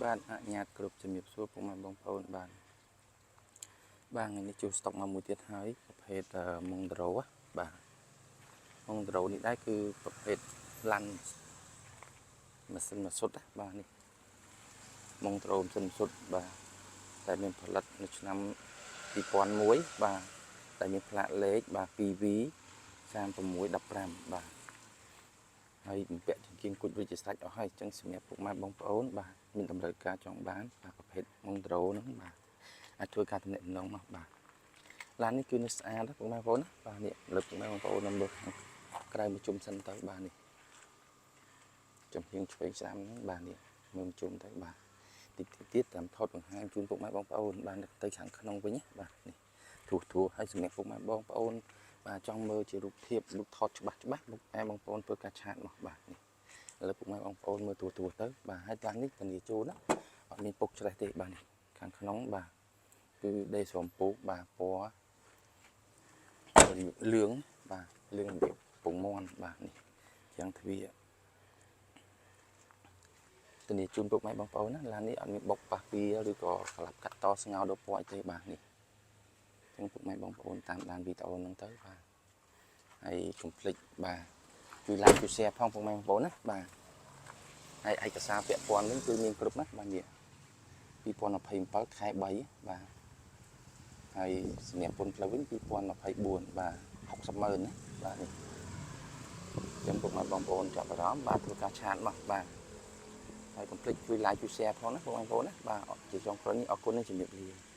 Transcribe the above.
បាទអញ្ញាតគ្រប់ជំរាបសួរពុកម៉ែបងប្អូនបាទបាទថ្ងៃនេះជួសស្តុកមកមួយទៀតហើយប្រភេទម៉ុងដ្រូបាទម៉ុងដ្រូនេះដែរគឺប្រភេទឡាន់ម៉ាស៊ីនម៉ាស៊ុតបាទនេះម៉ុងដ្រូម៉ាស៊ីនម៉ាស៊ុតបាទតែមានផលិតនៅឆ្នាំ2001បាទតែមានផ្លាកលេខបាទ 2V 3615បាទហើយបំពាក់ចង្គៀងគុជរួចជាស្រេចអស់ហើយអញ្ចឹងសម្រាប់ពុកម៉ែបងប្អូនបាទមានតម្រូវការចង់បានបាទប្រភេទម៉ុងដ្រូហ្នឹងបាទអាចធ្វើការទំនាក់ទំនងមកបាទឡាននេះគឺនៅស្អាតណាពុកម៉ែបងប្អូនណាបាទនេះលើកពុកម៉ែបងប្អូននៅមើលខាងក្រៅមួយជុំសិនទៅបាទនេះចំហៀងឆ្វេងស្ដាំហ្នឹងបាទនេះមើលជុំទៅបាទតិចទៀតតាមថតបង្ហាញជូនពុកម៉ែបងប្អូនបាទទៅខាងក្នុងវិញណាបាទនេះត្រួសត្រួសហើយសម្រាប់ពុកម៉ែបងប្អូនបាទចង់មើលជារូបភាពរូបថតច្បាស់ច្បាស់ពុកម៉ែបងប្អូនធ្វើការ chat មកបាទនេះឥឡូវពុកម៉ែបងប្អូនមើលត្រួសត្រួសទៅបាទហើយឡាននេះធានាជូនណាអត់មានពុកច្រេះទេបាទនេះខាងក្នុងបាទគឺដេស្រមពូកបាទពណ៌លឿងបាទលឿងរបៀបពងមន់បាទនេះជាងទ្វារធានាជូនពុកម៉ែបងប្អូនណាឡាននេះអត់មានបុកប៉ះពៀឬក៏ក្លាប់កាត់តស្ងោដល់ពណ៌អីទេបាទនេះអញ្ចឹងពុកម៉ែបងប្អូនតាមដានវីដេអូហ្នឹងទៅបាទហើយកុំភ្លេចបាទជួយ like ជួយ share ផងពុកម៉ែបងប្អូនណាបាទហើយឯកសារពាក់ព័ន្ធវិញគឺមានគ្រប់ណាបាទនេះ2027ខែ3បាទហើយសម្រាប់ពន្ធផ្លូវវិញ2024បាទ60ម៉ឺនណាបាទនេះចឹងពុកម៉ែបងប្អូនចាប់អារម្មណ៍បាទធ្វើការ chat មកបាទហើយកុំភ្លេចជួយ like ជួយ share ផងណាបងប្អូនណាបាទជាចុងក្រោយនេះអរគុណនិងជំរាបលា។